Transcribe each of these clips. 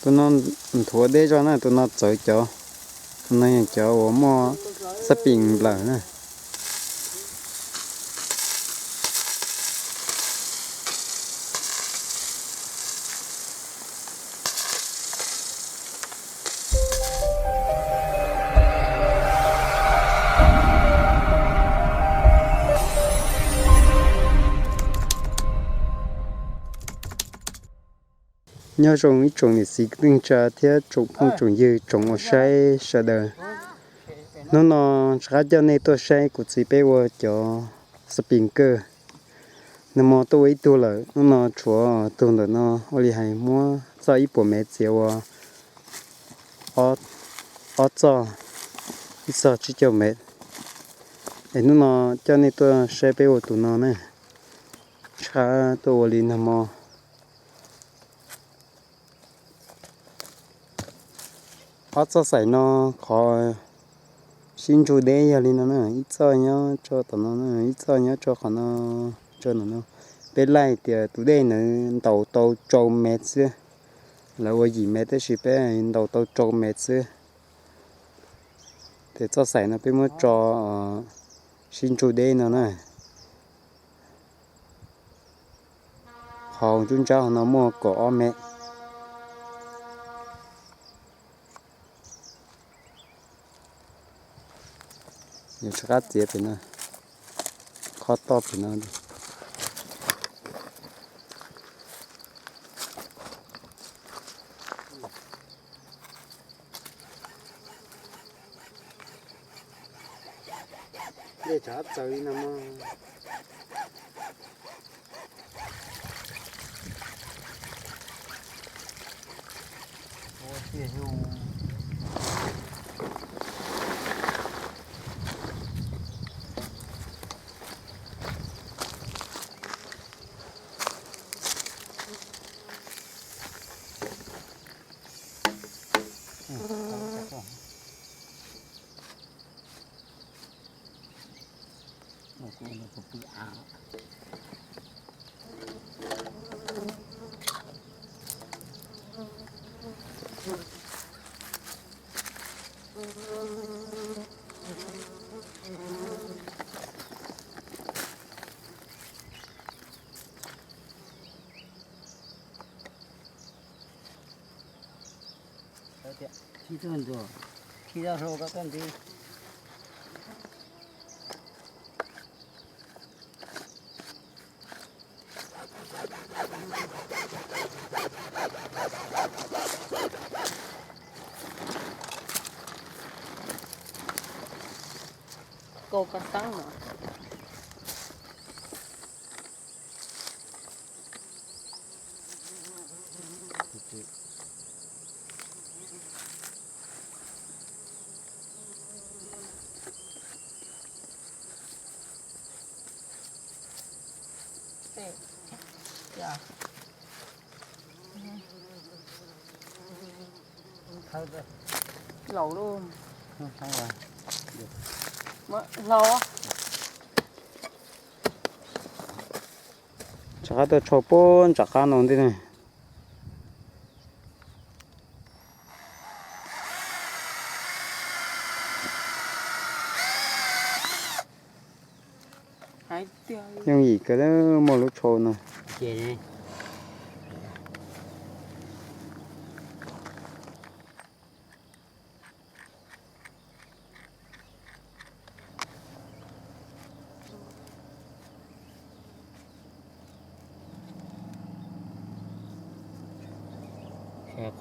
Tus no nthuav deb zog na, tus no txawv cov, tus no yog cov uas muaj xab pis nplawm na. Nyob zoo ib tsoom niam txiv kwv tij neej tsa thiab tsoom phooj tsoom ywg tsoom uas saib sawv daws. Hnub no rov qab coj nej tuaj saib kuv txiv peb ua cov xab pis kawj. Nag hmo tuaj ua ib tug lawm, hnub no tshuav tug ntawm no ua li hais muab txoj ib puas mev txiav ua ob txoj, ib txoj tsib caug mev. Es hnub no coj nej tuaj saib peb ua tus no na. Tshab tuaj ua li nag hmo. Ob txoj xaim no qhov sib ntsug deb yog li no na, ib txoj nyob tso tom no, ib txoj nyob tso qhov no, tso no no. Peb laij tias tus dej nws ntaus tau rau mev xwb, lawv ua yim mev tab sis peb ntaus tau rau mev xwb. Ces txoj xaim no peb muab tso sib ntsug deb no na. Qhov nruab nrab hauv no muaj kaum ob mev. Yuav rov qab txiav pem no, khob toj pem no. Dej tshav txaws li no mog. Khi tug ntuag, khi tau hlau koj tuaj ntxiv. Kaus koj teeb no. Laus lawm. Hlau. Rov qab tuaj tshau puag nram qab no ntej ne. Yooj yim kawg muaj lub tshau no.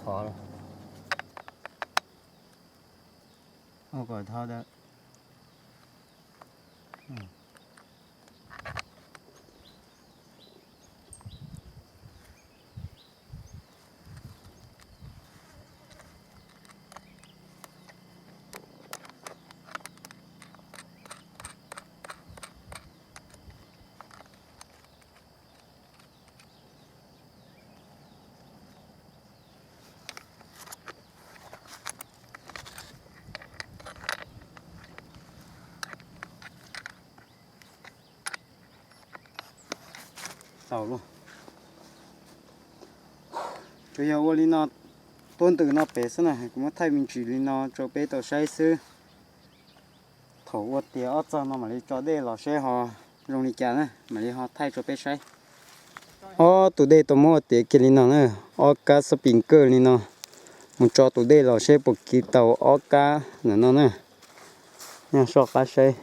Qhov, ua kom dhau ntawd. Tau lauj. Tsuas yog ua li no Tuab ntws no pem xwb na, kuv muab thaij me ntsis li no rau peb tau saib xwb. Thaum ua tiav ob txog no mam li tso dej los seb ho zoo li cas na, mam li ho thaij rau peb saib. Ob tus dej tau muab ua tiav kiag li no na, ob kab xab pis kawj li no, mus tso tus dej los seb puas kiv tau ob kab ntawm no na. Nyob soj qab saib,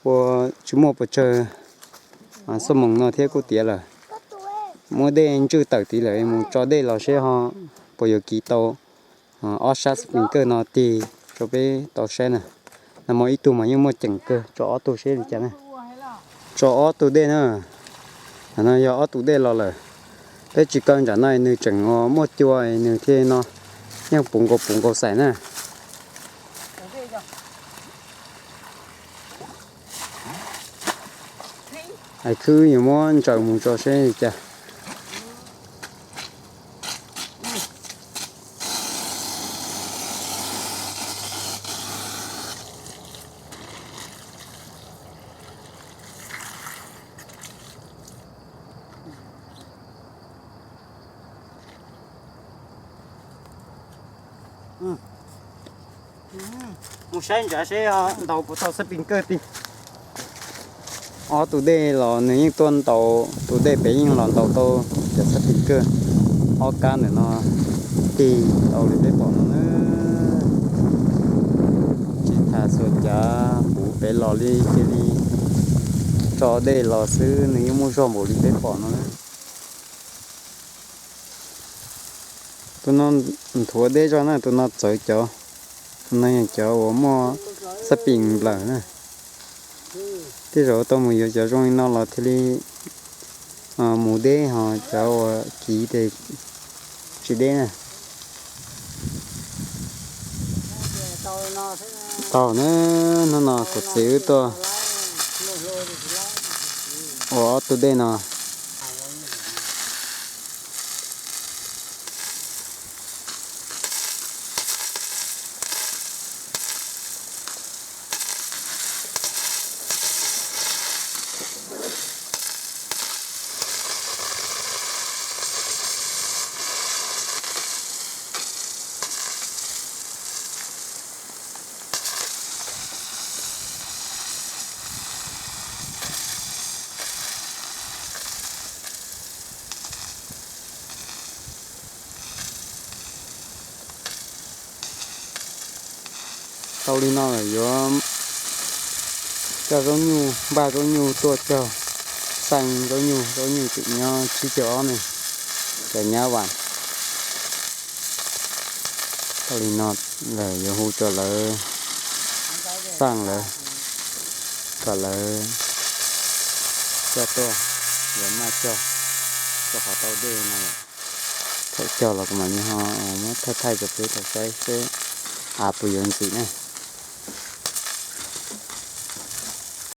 ua tsis muaj pes tsawg xuab moos no thiab kuj tiav lawm. Muab dej ntswj tawm tid lawm, mus tso dej los seb ho puas yuav kiv tau ob sab xab pis kawj no tig rau peb tau saib na. Nag hmo ib tug mas yeej muaj ceem kawg, tso ob tug seb li cas na. Tso ob tug dej na. No yog ob tug dej los lawm. Peb tsis kaw ntsam no nws tseem muaj cua nws thiaj no, yeej puv nkaus puv nkaus xaim na. Hais khwb yuav muab ntsaws mus tso seb li cas. Mus saib ntsav seb ntaus puas tau xab pis kawj tig. Ob tus dej los nws yeej tuaj ntaus, tus dej pem yeej los ntaus tau cov xab pis kawj. Ob kab ntawm no tig tau li peb pom no na. Tsis tas xuas cav puv pem los li cia li tso dej los xwb nws yeej muaj zog npaum li peb pom no na. Tus no nthuav deb zog na, tus no txawv cov, tus no yog cov uas muaj xab pis nplawm na. Tej zaum tau mus yuav cov zoo li no los thiaj li mus deb, ho cov uas kiv ces tsis deb na. Tau na, hnub no kuv txiv wb tuaj ua ob tug dej no. Tau li no lawm yuav coj zaub nyuj, npaj zaub nyuj tuaj cog, xaj zaub nyuj, zaub nyuj tseem nyob tsib caug ob ne, cov nyab vam. Tau li no lawm yuav hu rau lawv xaj lawv, kom lawv coj tuaj, yuav maj cog, rau qhov tau dej no. Thaum cog los kuv mam li ho muab thaij thaij rau peb tau saib seb av puas yuav ntxim na.